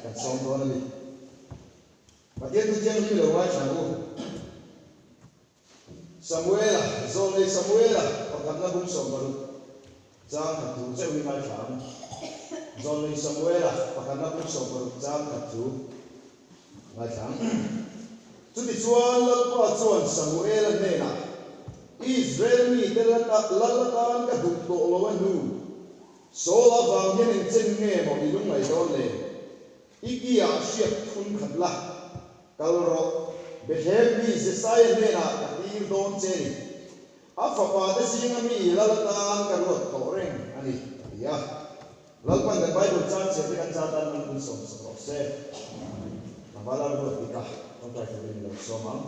kan sawm dawn a ni. Pathian thu thianghlim i lo ngaithla ang u. Samuela, Zawlnei Samuela pakhatna bung 60 chang khat thu chauh hi ngaithla ang. Zawlnei Samuela pakhatna bung 60 chang khat thu ngaithla ang. Chutichuan Lalpa chuan Samuela hnenah, Israel mite lal atan ka duh tawh lo a hnu, Saul avang hian engchen nge maw i lungngaih dawn le? I ki-ah hriat thun khat la, kal rawh, Bethlehem mi Jesaia hnenah ka tir dawn che ni. A fapa te zinga mi lal atan ka ruat tawh reng a ni, a ti a. Lalpan kan Bible chang chhiar te kan za tan man min sawm sak rawh se. Tlangval a ruat dik a, tawngtai turin i lo sawm ang.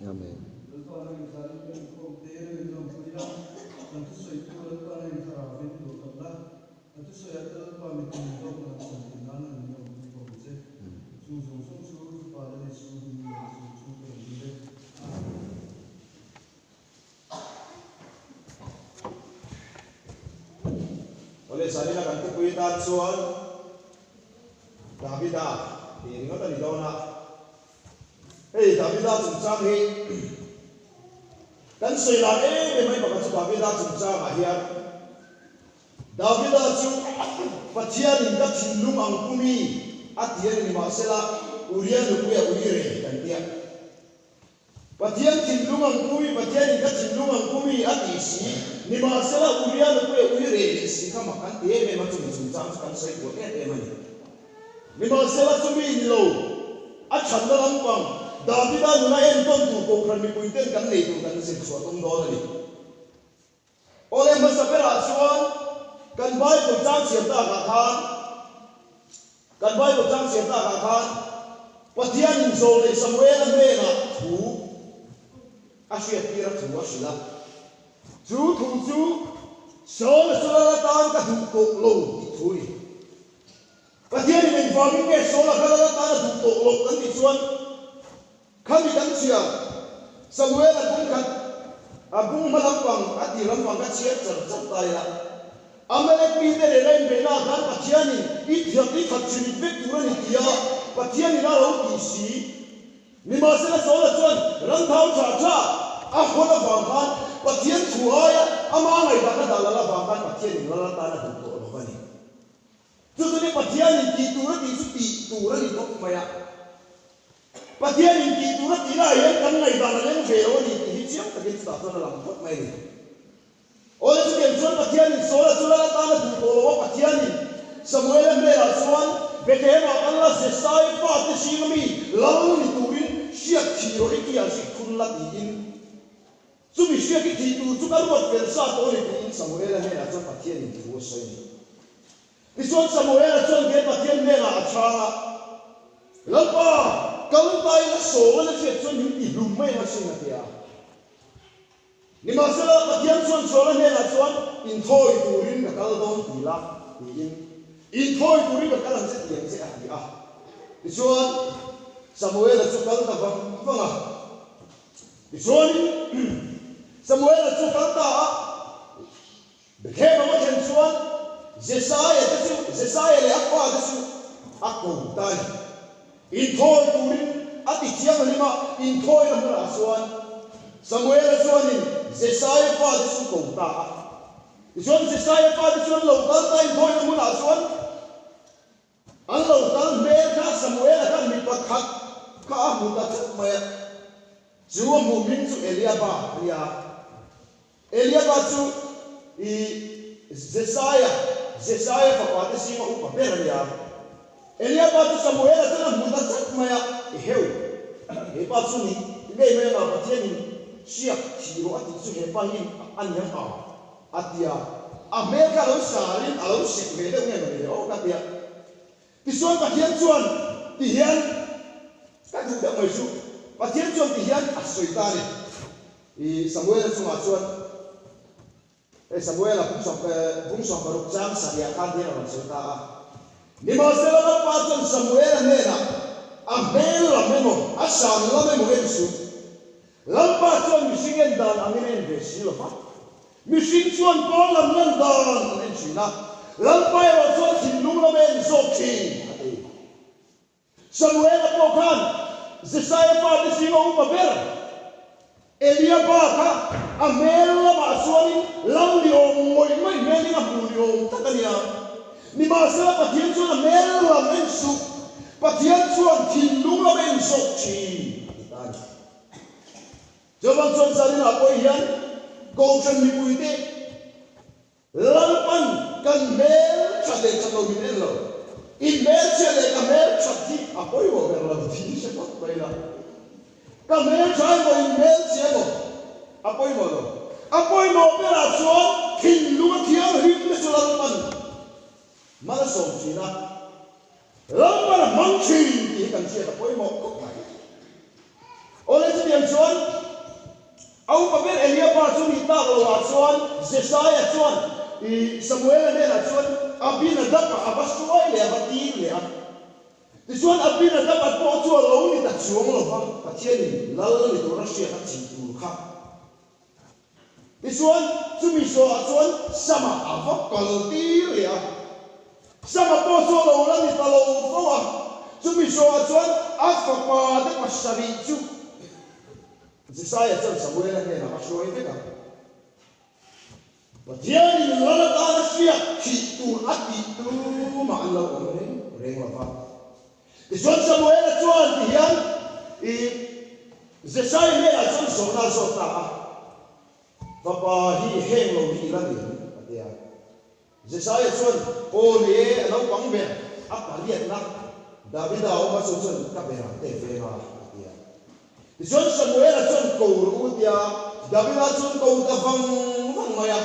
Amen. A thusawi ah te Lalpa mitin in hlawk na chan theih nan a min awmpui bawk ang che. Chung zawng zawng chu Fapa Lal Isu hming leh chung chung ka rawn dil e. Amen. Awle zanina kan thupui tan chuan Davida tih ringawt a ni dawn a. Hei Davida chungchang hi kan sawi lar em em mai pakhat chu Davida chungchangah hian Davida chu Pathianin ka thinlung ang pumi a ti a ni nimahsela Uria nupuia ui reng kan tia. Pathian thinlung ang pumi, Pathianin ka thinlung ang pumi a ti si, nimahsela Uria nupuia ui reng leh si kha mak kan ti em em a, chumi chungchang chu kan sawi kual em em a ni. Nimahsela chumi ni lo, a thatna lampang Davida nuna enkawn tur Kohhran mipuiten kan nei tur kan zir chhuah tum dawn a ni. Awle hmasa berah chuan kan Bible chang chhiar takah khan kan Bible chang chhiar takah khan Pathianin Zawlnei Samuela hnenah thu a hriattir a thu a hrilh a. Chu thu chu Saula chu lal atan ka duh tawh lo tih thu a ni. Pathianin engvangin nge Saula kha lal atan a duh tawh loh kan tih chuan Khami kan chhiar, Samuel-a bung khat, a bung hma lampang, a tir lampang kha chhiar char char ta ila. Amalek mite leh Rainbeina khan Pathianin i thiam i khat chimit vek tur a ni tia Pathianin a lo tih si. Nimahsela Saula chuan ram thau tha tha a hawn avang khan Pathian thu aia ama ngaihdanna dah lal avang khan Pathianin lal atan a duh tawh lo va ni. Chu chu ni Pathianin tih tur a tih chu tih tur a ni tawp mai a. Pathianin tih tur a tih lai hian kan ngaihdan a leng ve lo a ni tih hi chiang takin chutah chuan a lang phawt mai a ni. Awle chutiang chuan Pathianin Saula chu lal atan a duh tawh lo a, Pathianin Samuela hmelah chuan Bethlehem-ah kan la Jesai fate zinga mi lal ni turin hriat thih rawh i tia hrik thun la tiin chumi hriat i thih tur chu ka ruat fel sa tawh a ni tiin Samuela hnenah chuan Pathianin thu a sawi a ni. Tichuan Samuela chuan he Pathian hnenah a chhang a, Lalpa, kal tain a sawm a na hriat chuan min ti hlum mai ang asin, a ti a. Nimahsela, Pathian chuan Saula hnenah chuan, Inthawi turin ka kal dawn ti la, tiin, Inthawi turin ka kal ang che ti ang che, a ti a. Tichuan, Samuela chu kal ta vang vang a. Tichuanin, Samuela chu kal ta a. Bethlehem a thlen chuan Jesaia te chu Jesaia leh a fate chu a ko ta a ni. Inthawi turin a ti thianghlim a, inthawina hmunah chuan Samuela chuanin Jesaia fate chu ko ta a. Tichuan Jesaia fate chu an lo kal ta inthawina hmunah chuan an lo kal hmel kha Samuela khan mi pakhat kha a hmu ta thut mai a, chu a hmuh hming chu Eliaba a ni a. Eliaba chu i Jesaia, Jesaia fapa te zinga upa ber a ni a. Eliaba chu Samuela chuan a hmu ta chat mai a, Eheu, he pa chu ni ngei mai anga Pathianin hriak thih rawh a tih chu he pa hi a ni ang a, a ti a. A hmel kha a lo sarin a lo sek ve deuh nge mawni le aw ka ti a. Tichuan Pathian chuan ti hian ka duh deuh mai chu, Pathian chuan ti hian a sawi ta a ni. I Samuela chungah chuan hei Samuela bung 16 chang sarihah khan hian a rawn sawi ta a. Nimahsela Lalpa chuan Samuela hnenah, A hmel lam emaw, a san lam emaw en suh. Lalpa chuan mihring en dan angin a en ve si lo va. Mihring chuan pawn lam lan dan an en thin a, Lalpa erawh chuan thinlung lam a en zawk thin, a ti. Samuela pawh khan Jesaia fate zinga upa ber Eliaba kha a hmel lamah chuanin lal ni awm ngawih ngawih hmelin a hmu ni awm tak a nia. Nimahsela Pathian chuan a hmel lam en suh, Pathian chuan thinlung lam en zawk thin a ti ta a ni. Chuvang chuan Zarinah pawh hian Kohhran mipuite Lalpan kan hmel that leh that lo min en lo. I hmel chhia leh ka hmel that hi a pawimawh ber lo tih hre phawt mai la. Ka hmel tha emaw in hmel chhia emaw a pawimawh lo. A pawimawh berah chuan thinlung a thianghlim te chu Lalpan mal a sawm thin a, Lalpan a hmang thin tih hi kan hriat a pawimawh khawp mai. Awle chutiang chuan a upa ber Eliaba chu nih tak loah chuan Jesaia chuan i Samuela hnenah chuan Abinadab-a a va hruai leh a va tir leh a. Tichuan Abinadab-a pawh chu a lo ni ta chuang lo va, Pathianin lal ni tura hriat a chih tur kha. Tichuan, chumi zawhah chuan Sama a va kal tir leh a. Sama pawh chu a lo la ni ta lo fo a. Chumi zawhah chuan a fapa te pasarih chu Jesaia chuan Samuela hnenah a hruai vek a. Pathianin lal atana hriat thih tur a tih tumah an lo awm reng reng lo va. Tichuan Samuela chuan ti hian i Jesai hnenah chuan zawhna a zawt ta a, Fapa hi heng lo hi i la ni em? a ti a. Jesaia chuan, Aw ni e, a naupang ber, a pariatna Davida a awm a, chu chuan ka ber ang te veng a, a ti a. Tichuan Samuela chuan ko rawh u tia Davida chuan ko ta vang vang mai a.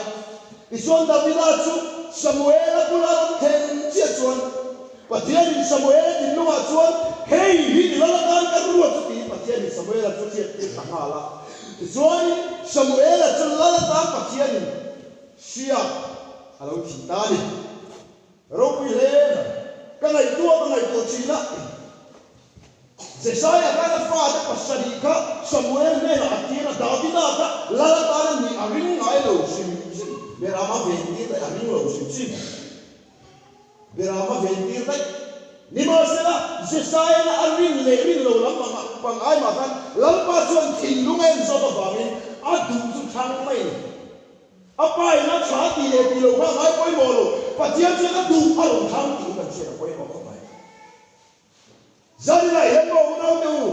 Tichuan Davida chu Samuela bula rawn thlen chiah chuan Pathianin Samuela thinlungah chuan, Hei hi i lal atan ka ruat chu tiin Pathianin Samuela chu hriattir ta nghal a. Tichuanin Samuela chu lal atan Pathianin hriat a lo thih ta a ni. Ropui hle mai. Ka ngaihtuah ka ngaihtuah thin a. Jesaia khan a fate pasarih kha Samuel hnenah a tir a, Davida kha lal atan a nih a ring ngai lo hrim hrim. Berama ventir daih a ring lo hrim hrim. Berama ventir daih. Nimahsela, Jesaia'n a rin leh rin lo lam pang ai mah khan Lalpa chuan thinlung a en zawk avangin a duh chu thlang mai a ni. A pa in a tha tih leh tih lo kha a ngai pawimawh lo, Pathian chuan a duh a rawn thlang tih hi kan hriat a pawimawh khawp mai. Zaninah hian maw unaute u,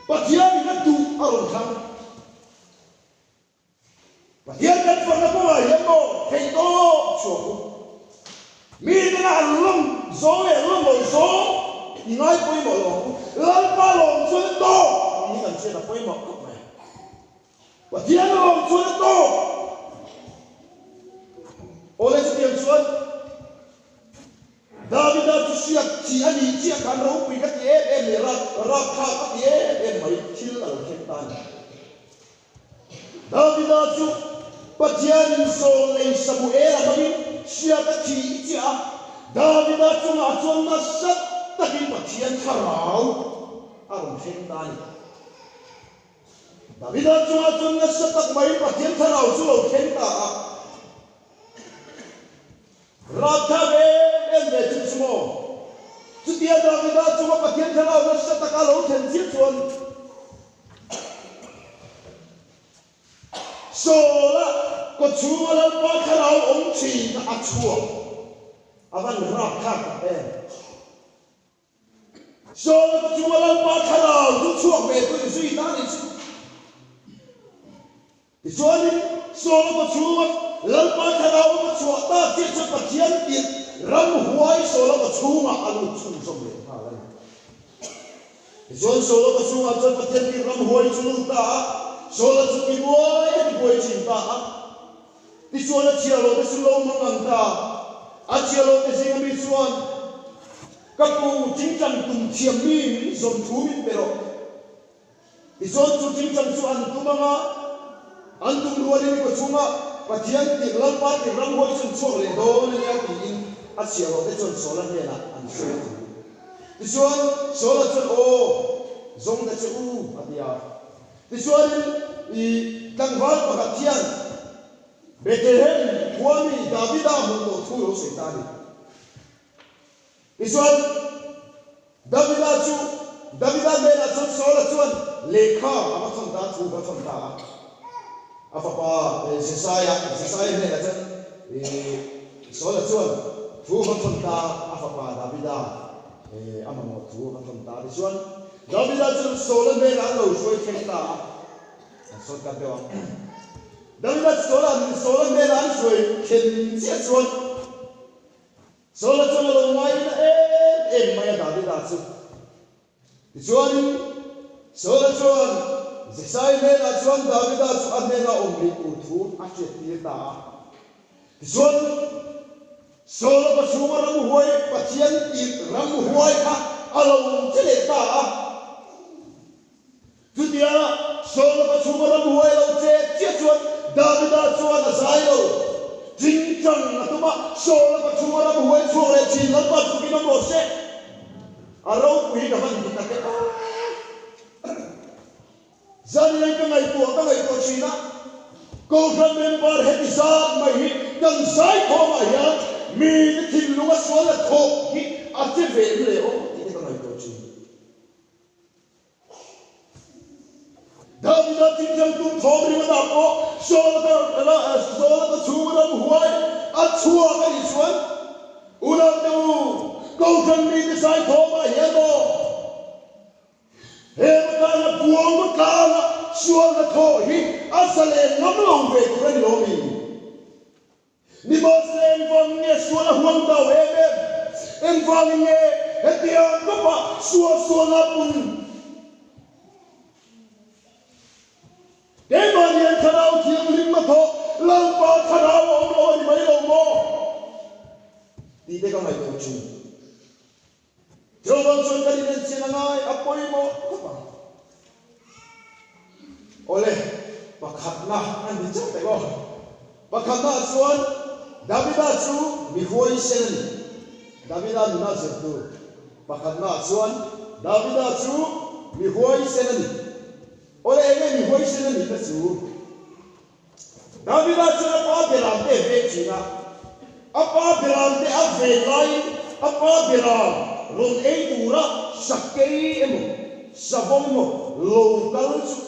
Pathian in a duh a rawn thlang. Pathian kan fakna kawngah hian maw theih tawp chhuak u. Miten a an lawm zawng leh lawm lo zawng i ngai pawimawh lo ang u. Lalpa lawm chuan a tawp tih hi kan hriat a pawimawh khawp mai. Pathian a lawm chuan a tawp. Awle chutiang chuan Davida chu hriat chi a nih chiah khan ropui ka ti em em leh rapthlak ka ti em em mai thil a lo thleng ta a ni. Davida chu Pathianin sawl nei Samuela hmangin hriat a thih chiah a, Davida chungah chuan nasa takin Pathian thlarau a rawn thleng ta a ni. Davida chungah chuan nasa tak mai Pathian thlarau chu lo thleng ta a. Rapthlak em em ve chu chu maw? Chutia Davida chunga Pathian thlarau nasa taka lo thlen chiah chuan Saula kawchhunga Lalpa thlarau awm thin kha a chhuak a van rapthlak tak em? Saula kawchhunga Lalpa thlarau chu chhuak ve tu inzui ta a nih chu. Tichuanin, Saula kawchhunga Lalpa thlarau awm a chhuah ta chiah chuan Pathian tirh ramhuai Saula kawchhungah a lut chhunzawm leh nghal a ni. Tichuan, Saula kawchhungah chuan Pathian tirh ramhuai chu lut ta a, Saula chu tibuai a tibuai thin ta a. Tichuan, a chhiahhlawhte chu lo mang ang ta. A chhiahhlawhte zinga mi chuan, Ka pu, tingtang tum thiam mi min zawm thu min pe rawh. Tichuan chu tingtang chu an tum ang a, an tum rualin i kawchhunga Pathian tirh Lalpa tirh ramhuai chu an chhuak leh dawn a nia tiin a chhiahhlawhte chuan Saula hnenah an sawi a. Tichuan Saula chuan, Aw, zawng ta che u, a ti a. Tichuanin i tlangval pakhat hian Bethlehem khua mi Davida hmuh tawh thu lo sawi ta a ni. Tichuan, Davida chu Davida hnenah chuan Saula chuan lehkha a va thawn ta a, thu a va thawn ta a. A fapa Jesaia, Jesaia hnenah chuan Saula chuan thu a va thawn ta a, a fapa Davida a mamawh thu a va thawn ta a. Tichuan, Davida chuan Saula hnenah an lo hruai thleng ta a, an sawn kat deuh ang. Davida Saula Saula hnenah an hruai thlen chiah chuan, Saula chuan a lo ngaina em em mai a Davida chu. Tichuanin Saula chuan Jesai hnenah chuan Davida chu a hnena awm rih tur thu a hriattir ta a. Tichuan Saula pachhunga ramhuai Pathian tirh ramhuai kha a lo che leh ta a. Chutia Saula pachhunga ramhuai lo che chiah chuan Davida chuan a zai lo. Chingchang a tum a, Saula pachhunga ramhuai chhuak leh thin Lalpa chukin awm rawh se. A ropui hi ka van ti tak e aw. Zan ka ngaihtuah ka ngaihtuah thin a, Kohhran member heti zat mai hi kan zai khawmah hian mite thinlunga sual la thawh hi a che ve em le aw tih te ka ngaihtuah thin. Davida thingthang tum thawm ringawtah pawh Saula ka chhung ramhuai a chhuak a nih chuan, Unaute u, Kohhran mite zai thawmah hian maw he matana buang matlanga sualna thawh hi a zalen ngam lo ve tur a ni lo mi? Nimahse engvangin nge sual a huang tau em em? Engvangin nge hetiang khawpa sual sualna pun? Keimahni an Thlarau Thianghlim a thawh Lalpa Thlarau a awm lo a ni mai lo maw? Tih te ka ngaihtuah thin. Jehovah chuan kan inenchian a ngai a pawimawh khawp ang. Awle, pakhatna a ni chauh teh aw. Pakhatnaah chuan Davida chu mi huaisen a ni. Davida nuna zirtu pakhatnaah chuan Davida chu mi huaisen a ni. Awle, enge mi huaisen a nih te chu? Davida chuan a pa beram te a vek thin a, a pa beram te a ven laiin a pa beram rawn ei tura sakei emaw savawm emaw lo kal chu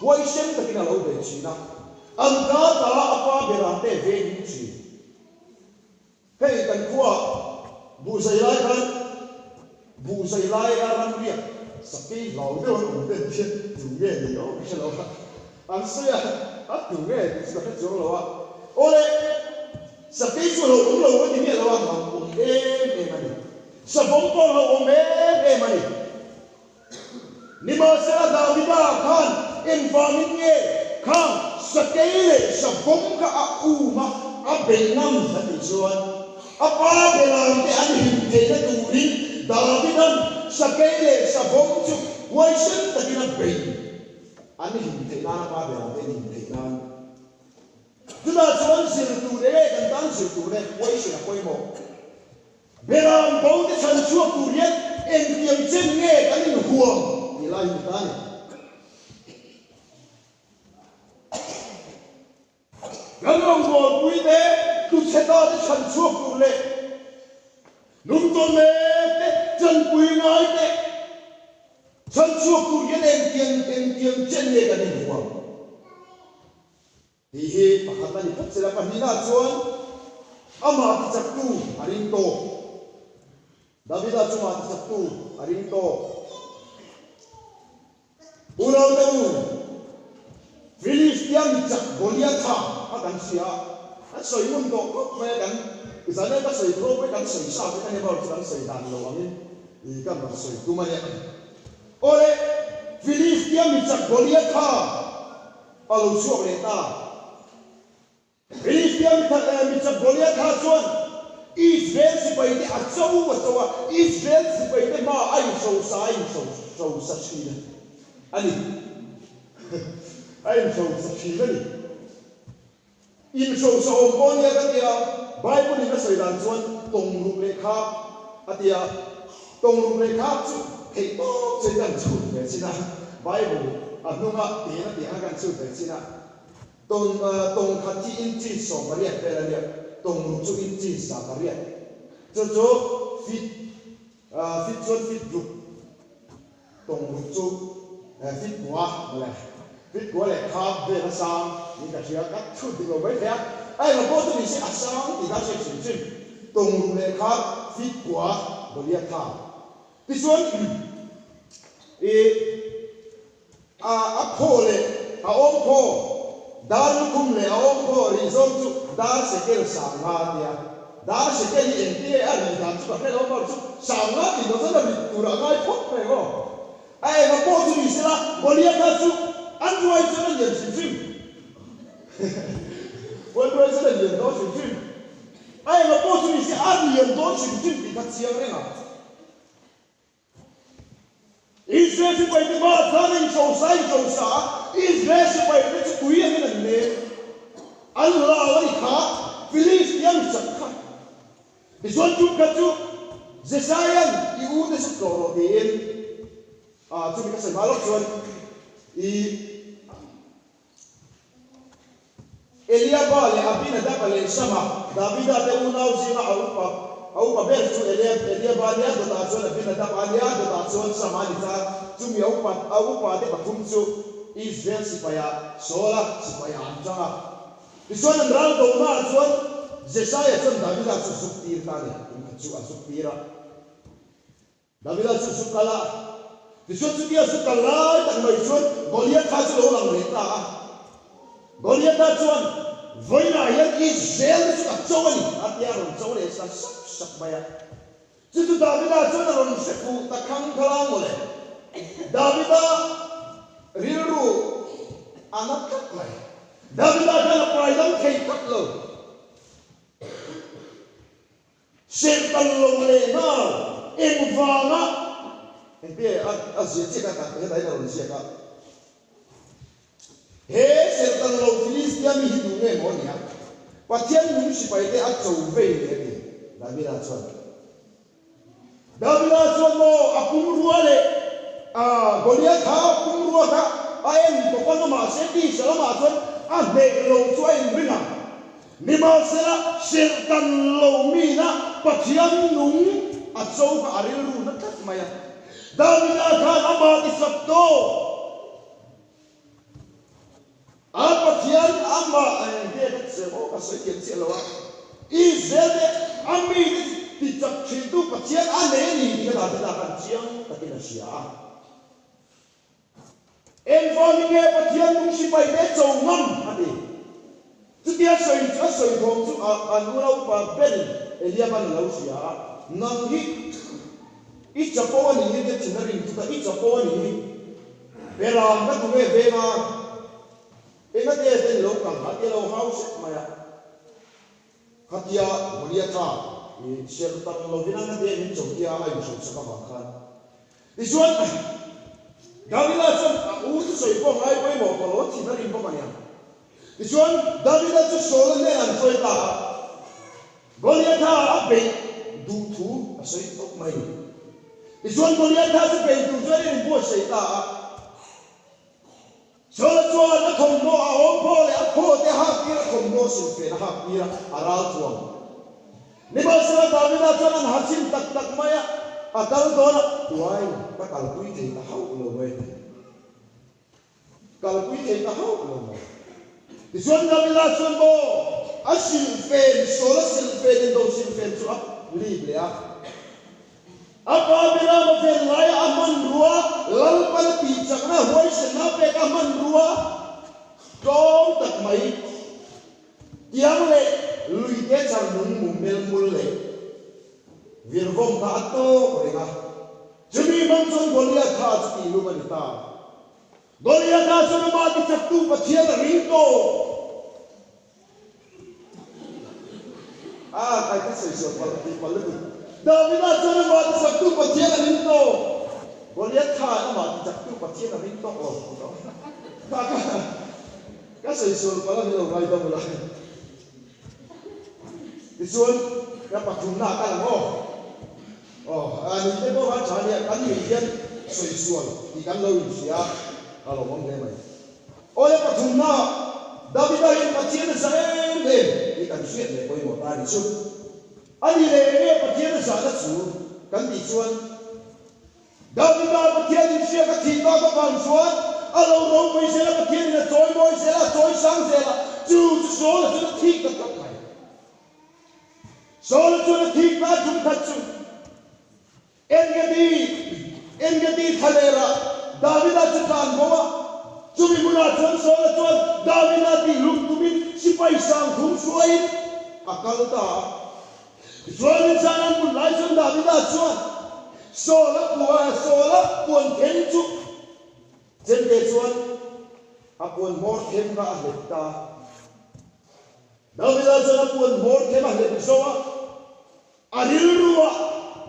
huaisen takin a lo bei thin a, an ta ta a pa beram te a veng him thin. Hei kan khuaah buhzai lai khan buhzai lai a ram riak sakei hlau deuh an awm ten khian tu nge ni aw ka hre lo a, an sawi a, a tu nge tih chu ka hre chuang lo a, awle sakei chu hlauhawm lo ka ti miah lo a, hlauhawm em em a ni, savawm pawh hlauhawm em em a ni. Nimahsela Davida khan engvangin nge khang sakei leh savawm kha a um a, a beih ngam a tih chuan a pa beramte an him theihna turin Davida'n sakei leh savawm chu huaisen takin a beih an him theih nan a pa beramte an him theih nan. Chutah chuan zir tur enge kan tan zir tur e huaisen a pawimawh. Beram bo te chhan chhuak tur hian engtiang chen nge kan inhuam tih lai hi ni ta a ni. Kan rawngbawlpui te tluchhe ta te chhan chhuak tur leh lungtawn mek te chanpui ngai te chhan chhuak tur hian engtiang engtiang chen nge kan inhuam Tih hi pakhat a ni phawt sela, pahnihna chuan amah tichaktu a ring tawk. Davida chu amah tichaktu a ring tawk. Unaute u, Filistia mi chak Goliatha kha kan hria a, kan sawi ngun tawh khawp mai a, kan zan ka sawi tur pawh kan sawi sa vek a ni, amaherawhchu kan sawi dan lo angin kan rawn sawi tum a nia. Awle, Filistia mi chak Goliatha A lo chhuak leh ta. Filistia michak Goliatha chuan Israel sipaite a cho a cho a, Israel sipaite hmaah a inhrosa a inhrosa thin a ni. A inhrosa thin a ni. Inhrosa awm pawh nia ka tia, Bible in a sawi dan chuan tawng ruk leh khak a tia, tawng ruk leh khak chu theih tawp che kan chhut ve chin a, Bible a hnunga ten a tih ang a kan chhut ve chin a, tawn tawng khat hi inches 80 vel a nia, tawng ruk chu inches 108, chu chu feet feet chuan feet ruk. Tawng ruk chu fit kua mawle, fit kua leh khak vel a sang niin ka hria, ka chhut dik lo mai thei a, a engah pawh chu ni se a sang tih kha a hriat hrim hrim, tawng ruk leh khak fit kua Goliath kha. Tichuan i a a phaw leh a awm phaw, dar lukhum leh a awm phaw rih zawng chu dar sekel 50 a tia. Dar sekel hi engti nge a rih dan chu ka hre lo a, chu 50 tih loh chuan a rit turah a ngai phawt mai ang aw. A enga pawh chu ni sela, Goliatha chu an ruai chuan a lian hrim hrim. An ruai chuan a lian dawn hrim hrim. A enga pawh chu ni se a lian dawn hrim hrim tih kha chiang reng ang. Israel sipaite hmaah chuan a inhrosa a inhrosa a, Israel sipaite chu tui angin an leng. An hlau a ni kha, Filistia mi chak kha. Tichuan tum khat chu Jesaia'n i ute chu tlawh rawh tiin, chumi ka sawi hma lawk chuan i Eliaba leh Abinadaba leh Shama, Davida te unau zinga a upa a upa ber chu Eliaba a nia, dawtah chuan Abinadaba a nia, dawtah chuan Shama a ni ta. Chumi a upa a upa te pathum chu Israel sipaia Saula sipaia an chang a. Tichuan an ral donaah chuan Jesaia chuan Davida chu zuk tir ta a ni, kum khat chu a zuk tir a. Davida chu zu kal a, tichuan chutia zu kal lai tak mai chuan Goliatha chu lo lang leh ta a. Goliatha chuan, Vawiinah hian Israel te chu ka cho a ni, a ti a, a rawn cho leh sa sap sap mai a. Chu chu Davida chuan a rawn hre fuh ta khang khala mawle. Davida rilru a na tlat mai. Davida khan a pai dam thei tlat lo. Serhtan lo leh nghal engvanga engte a zia chiah ka tak hetah hian a rawn ziak a, He serhtan lo Filistia mi hi duh nge maw nia? Pathian nung sipaite a cho vei leh a ti, Davida chuan. Davida chuan maw a pumrua leh a Goliath kha pumrua kha a en bawk a, mahse tisa lamah chuan a hneh lo chu a inring ang. Nimahsela serhtan lo mina Pathian nung a cho kha a rilru na tlat mai a. Davida khan amah tisap tawh. A Pathian amah nge ka che maw ka sawi thiam chiah lo a, Israel te a mite ti chak thintu Pathian a nei a ni tih kha Davida khan chiang takin a hria a. Engvangin nge Pathian nung sipai te cho ngam a ti? Chutia sawi chu a sawi thawm chu a an unau upa berin Eliaban a lo hria a, Nang hi i chapo a nih hi tia thin a rin chutah i chapo a nih hi. Beram ka tunge veng a, engate ten lo kal a tia lo hau hrep mai a. Khatia Goliatha i serh tam lovin a ngate min cho tia a inhrosak avang khan. Tichuan, Davida chuan a u thusawi pawh ngai pawimawh pawh lo a thin a rin bawk a niang. Tichuan, Davida chu Saula hnenah an hruai ta a, Goliatha a beih duh thu a sawi tawp mai. Tichuan, Goliatha chu beih tur chuan a inbuatsaih ta a. Saula chuan a thawmhnaw a awm phaw leh a phaw te a hak tir a, thawmhnaw silfen a hak tir a, a ral chuang. Nimahsela, Davida chuan an ha chhin tak tak mai a, a kal dawn a, Uai, ka kalpui thei ta hauh lo mai a ti. Kalpui thei ta hauh lo mai. Tichuan Davida chuan maw a silhfen, Saula silhfen indo silhfen chu a lip leh a. A pa Biram a ven laia a hmanrua, Lalpan a tihchakna huaisenna a pek a hmanrua tlawm tak mai. Tiang leh luite char nung mum melmul leh virvawm kha a tawk reng a. Chumi hmang chuan Goliatha chu tih lum a ni ta. Goliatha chuan amah tichaktu Pathian a ring tawh. A, kai ka sawi sual palh tih palh lutuk. Davida chuan amah tichaktu Pathian a ring tawh. Goliatha amah tichaktu Pathian a ring tawh lo. Kha ka ka sawi sual palh a ni lo ngaidam ula. Tichuan ka pathumna ah kal ang aw. Aw a ni te pawh khan tha nia kan nuih hian sawi sual tih kan lo inhria a, a lawmawm hle mai. Awle pathumna ah Davida hian Pathian a zah em em tih kan hriat leh pawimawh ta a ni chu. A ni leh enge Pathian a zahna chu kan tih chuan Davida Pathian in hriak a thih tak avang chuan a lo ropui zel a, Pathian in a chawi mawi zel a, a chawi sang zel a, chu chu Saula chuan a thik ta tlat mai. Saula chuan a thik ta tum khat chu Engedi, Engedi thlalerah Davida chu tlan bo a, chumi hmunah chuan Saula chuan Davida tihlum tumin sipai sang thum hruaiin a kal ta a. Tichuan inzan an hmun lai chuan Davida chuan Saula puan Saula puan them chu chemte chuan a puan hmawr them kha a hlep ta. Davida chuan a puan hmawr them a hlep zo a, a rilruah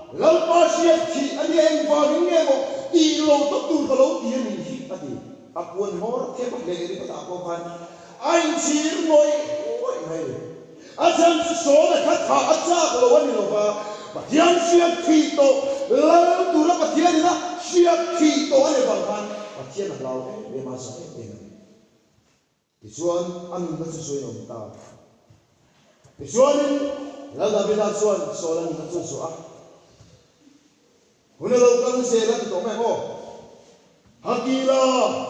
Lalpa hriat thih a nia engvangin nge maw tih lo tawp tur ka lo ti a nih hi a ti. A puan hmawr them a hleh ringawt ah pawh khan a inchhir ngawih ngawih mai a ni. A chhan chu Saula kha thah a chak lo a ni lo va, Pathian hriat thih tawh lal tura Pathian ina hriat thih tawh a ni vang khan Pathian a hlau em em a, a zah em em a ni. Tichuan a nunna chu sawiin a awm ta. Tichuanin Lal Davida chuan Saula nunna chu a zuah a, Hun a lo kal zel a ti tawh mai ang aw. Hakila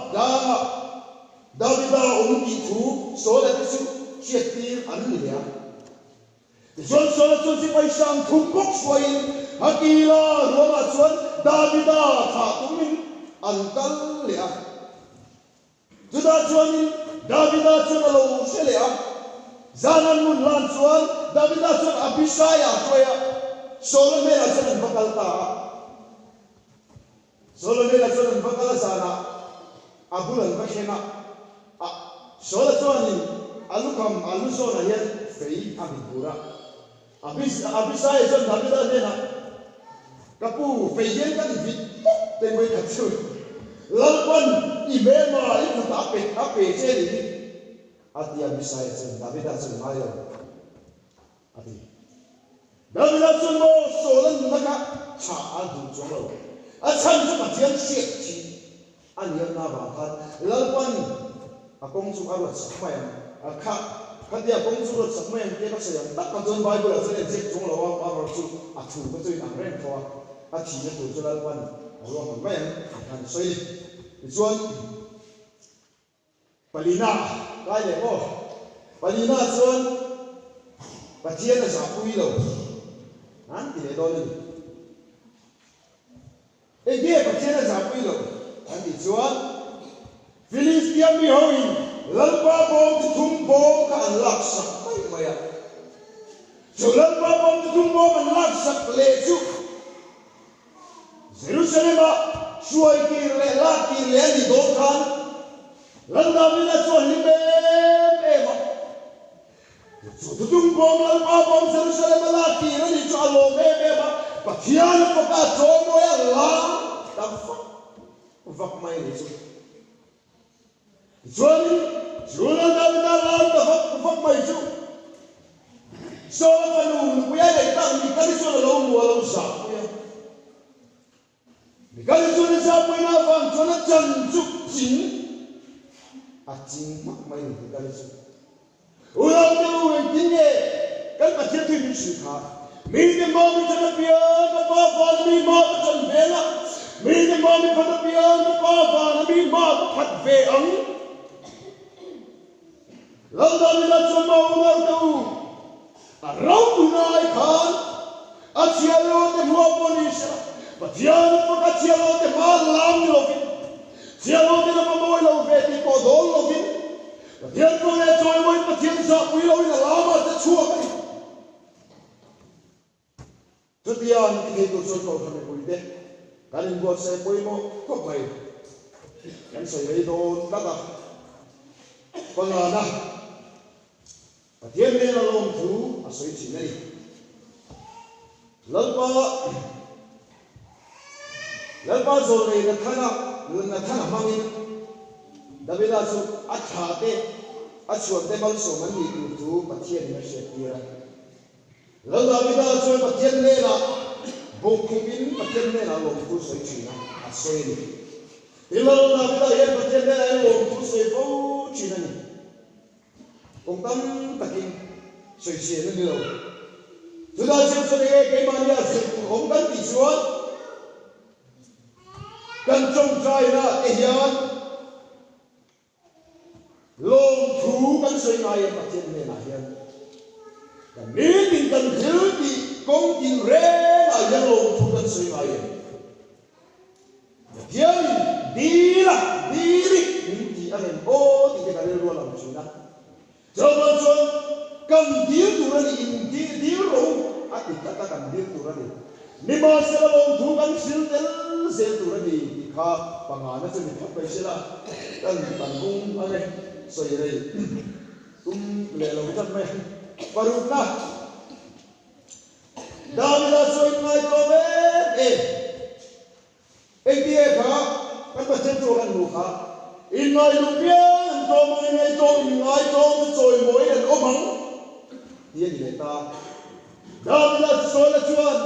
tlangah Davida awm tih thu Saula te chu hriattir an ni leh a. Tichuan Saula chuan sipai hrang thum bawk hruaiin Hakila ruamah chuan Davida thlah tumin an kal leh a. Chutah chuanin Davida chuan a lo hre leh a. Zan an mun hlan chuan Davida chuan Abishai a hruai a, Saula hnenah chuan an va kal ta a. Saula hnenah chuan an va kal a, zanah a bul an va thleng a. A, Saula chuanin a lukham a lu zawnah hian fei a mit bur a. Abishai chuan Davida hnenah, Ka pu, fei hian kan vit tawp teh mai khat chu. Lalpan i hmelma i kutah a pe a pe che a nih hi, a ti a. Abishai chuan Davida chuan ngai lo, a ti. Davida chuan maw Saula nuna kha tha a duh chuang lo. A chhan chu Pathian hriat thih A niamna avang khan Lalpan a kawng chu a ruat sak mai ang. A kha, khatia a kawng chu ruat sak mai ang tia ka sawi ang tak kha chuan Bible ah chuan enziak chung lo a, a rawt chu a thu kha chu in ang reng tho a, a thihna tur chu Lalpan a ruahman mai ang tih khan a sawi. Tichuan Palina kai leh maw? Palina chuan Pathian a zahpui lo an ti leh dawn a ni. Enge Pathian a zahpui lo an tih chuan Filistia mi hoin Lalpa bawm chi thum bawm kha an laksak mai mai a. Chu Lalpa bawm chi thum bawm an laksak leh chu Jerusalem-ah hruai kir leh lak kir leh a nih dawn khan Lal Davida chu a hlim em em a. Chu thutung bawm Lalpa bawm Jerusalem-a lak kir a nih chu a lawm em em a, Pathian a faka a chawimawi a lam ta vak vak mai a nih chu. Tichuanin, chu Lal Davida lam ta vak vak mai chu Saula fanu nupui a neih tak Mikali chuan a lo hmu a lo zahpui a. Mikali chuan a zahpuina avang chuan a chan chu ching a ching hmak mai a ni Mikali chu. Unaute u, engtin nge kan Pathian thui min hrilh kha? Mite mami chan apiang ka pa van a mi hma ka chan ve la, mite mami phat apiang ka pa van a mi hma ka phat ve ang. Lal Davida chuan maw unaute u, a ropuina ai khan a chhiahlote hma pawh ni se la, Pathian fak a chhiahlote hma lam ni lovin, chhiahlote lama mawi lo ve tih pawh dawn lovin, Pathian pawh leh chawimawiin Pathian zahpui loin a lamah te chhuak a ni. Chutia an ti thei tur chuan Kohhran mipuite kan inbuatsaih pawimawh khawp mai. Kan sawi rei dawn tlat a. Pangana, Pathian hnena lawmthu a sawi thin a ni. Lalpa Lalpa zawlnei Nathana Nathana hmangin. Davida chu a thlahte, a chhuante malsawm an nih tur thu Pathianin a hriattir a. Lal Davida chuan Pathian hnenah bawkkhumin Pathian hnenah lawmthu sawi thin a, a sawi a ni. Tin, Lal Davida hian Pathian hnenah hian lawmthu sawi fo thin a ni. Kawng tam takin sawichhian a ni lo. Chutah chiah chuan enge keimahnia zir tur awm kan tih chuan kan tawngtaina te hian lawmthu kan sawi ngai em Pathian hnenah hian kan nitin kan thil tih kawng tinrengah hian lawmthu kan sawi ngai em? Pathianin dil a, dil i min ti a rem aw tih te ka rilru a lang thin a. Chuvang chuan kan dil tur a ni, in dil dil rawh u a ti tlat a, kan dil tur a ni. Nimahsela lawmthu kan hril tel zel tur a ni tih kha pangana chu ni phawt mai sela, kan tan bung ang e, sawi rei tum leh lo tlat mai. Parukna. Davida chu a inngaihtlawm em em. Engtinge kha kan Pathian chu a kan hmuh kha? Inngaihluh piang an tlawm ang, inngaihtlawm inngaihtlawm chu chawimawiin an awm ang tih a ni leh ta. Davida chu Saula chuan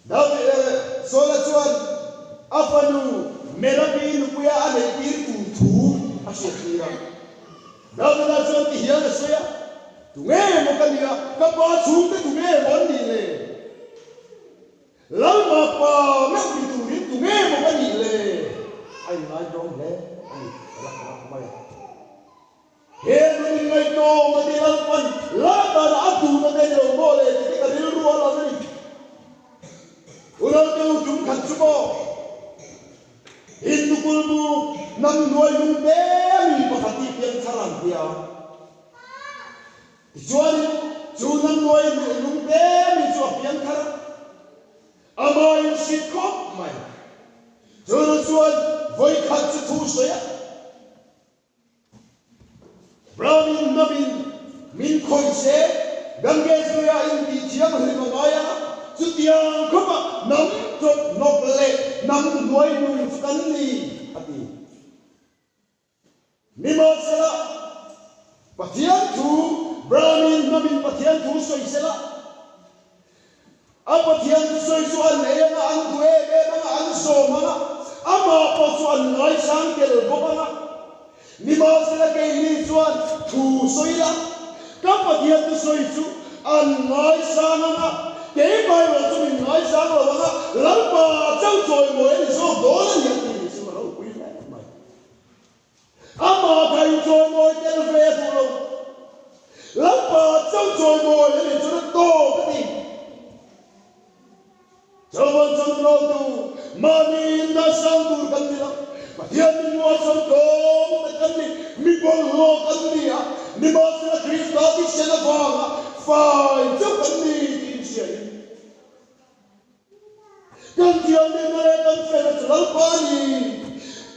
David Saula chuan a fanu Merabi nupuia a neihtir tur thu a hriattir a. Davida chuan ti hian a sawi a, Tunge maw ka nia, ka pa chhungte tunge maw an nih le? Lalpa pa meuh ni turin tunge maw ka nih le? A inngaitawm hle a ni rak rak mai a. He nun inngaitawm a ti Lalpan Lalpana a duhna te ni lo maw le tih te ka rilru a lang a ni. Unaute u tum khat chu maw? Hindu kulmu hnam hnuai lung te mi pakhat hi piangthar an ti a. Tichuan, chu hnam hnuai lung te mi chu a piangthar a, amahin hrit khawp mai. Chu nu chuan vawikhat chu thu sawi a. Brahmin hnamin min khawih se, Ganges luia intih thianghlim a ngai a, chutiang khawpa hnam ṭawp hnawk leh hnam hnuai nung chu kan ni, a ti. Nimahsela, Pathian thu, Brahmin hnamin Pathian thu sawi sela, A Pathian thusawi chu an ei anga, an duh em em anga, an zawm anga, amah pawh chu an ngaisang tel bawk anga. Nimahsela keini chuan thu sawi la, ka Pathian thusawi chu an ngaisang anga, keimah erawh chu min ngaisang lo anga, Lalpa chauh chawimawi a ni zawk dawn a ni a ti ni chu a ropui hle mai. Amah kha in chawimawi tel ve a duh lo. Lalpa chauh chawimawi a nih chuan a tawp a ti. Chauvan chuan unautu mahni in dah sang tur kan ni lo. Pathian min mualsawm tlawm tak kan ni, mi bawlhhlawh kan ni a, nimahsela Krista thisen avanga fai chauh kan ni tih inhriain Kan thianghlimna leh kan felna chu Lalpa a ni,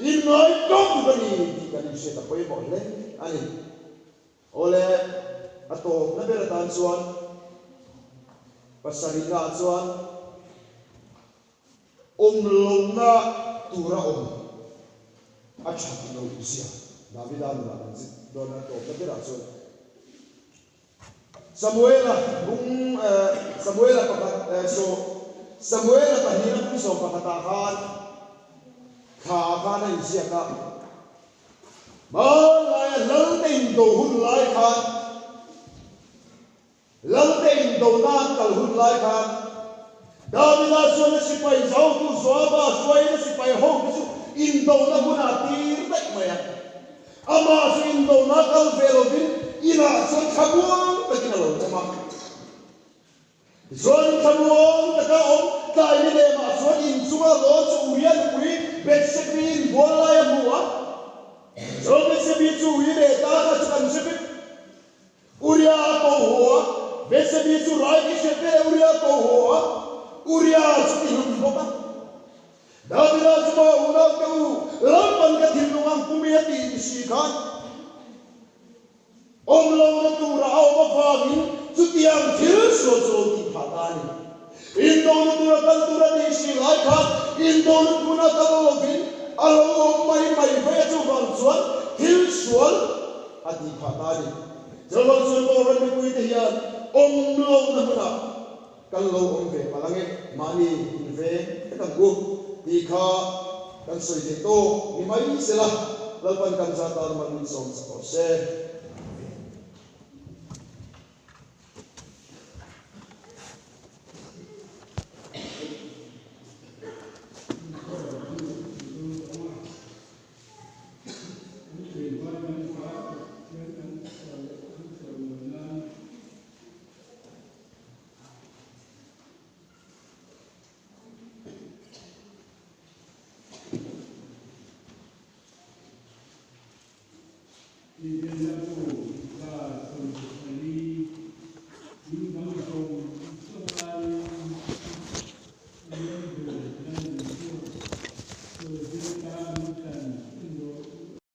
inngaitawk tuk a ni tih kan inhriat a pawimawh hle a ni. Awle, a tawpna ber atan chuan pasarihnaah chuan awm lohna tura awm a that loh zia Davida nunah kan zit dawn a, tawpna berah chuan. Samuela bung Samuela pakhat saw Samuela pahnihna bung sawm pakhatah khan thla ah khan a inziak a, Hmanlaia Lalte indo hun lai khan Lalte indona an kal hun lai khan Davida chuan a sipai zautu Joaba hruaiin a sipai hote chu indona hmunah a tir daih mai a. Amah chu indona kal ve lovin inah chuan thlamuang takin a lo awm a. Tichuan thlamuang taka awm tlai ni lemah chuan inchunga lawn chu Uria nupui Bethsebi-in bual lai a hmu a. Chuan Bethsebi chu ui leh ta kha chu kan hre vek. Uria a ko haw a, Bethsebi chu rai ki hriat ve leh Uria a ko haw a, Uria chu ti hlum bawk a. Davida chu maw unaute u, Lalpan ka thinlung ang pumi a tih ni si khan awm lohna tura a awm avangin chutiang thil sual chu lo tih phah ta a ni. Indona tura kal tura tih si lai khan indona hmuna kal lovin. A lo awm mai mai phei a chuvang chuan thil sual a tih phah ta a ni. Chuvang chuan Boral mipuite hian awm lohna hmunah kan lo awm ve palh ange, mahni inveng vek ang u tih kha kan sawi theih tawk ni mai sela, Lalpan kan za tan mal min sawm chak rawh se. India bu 24.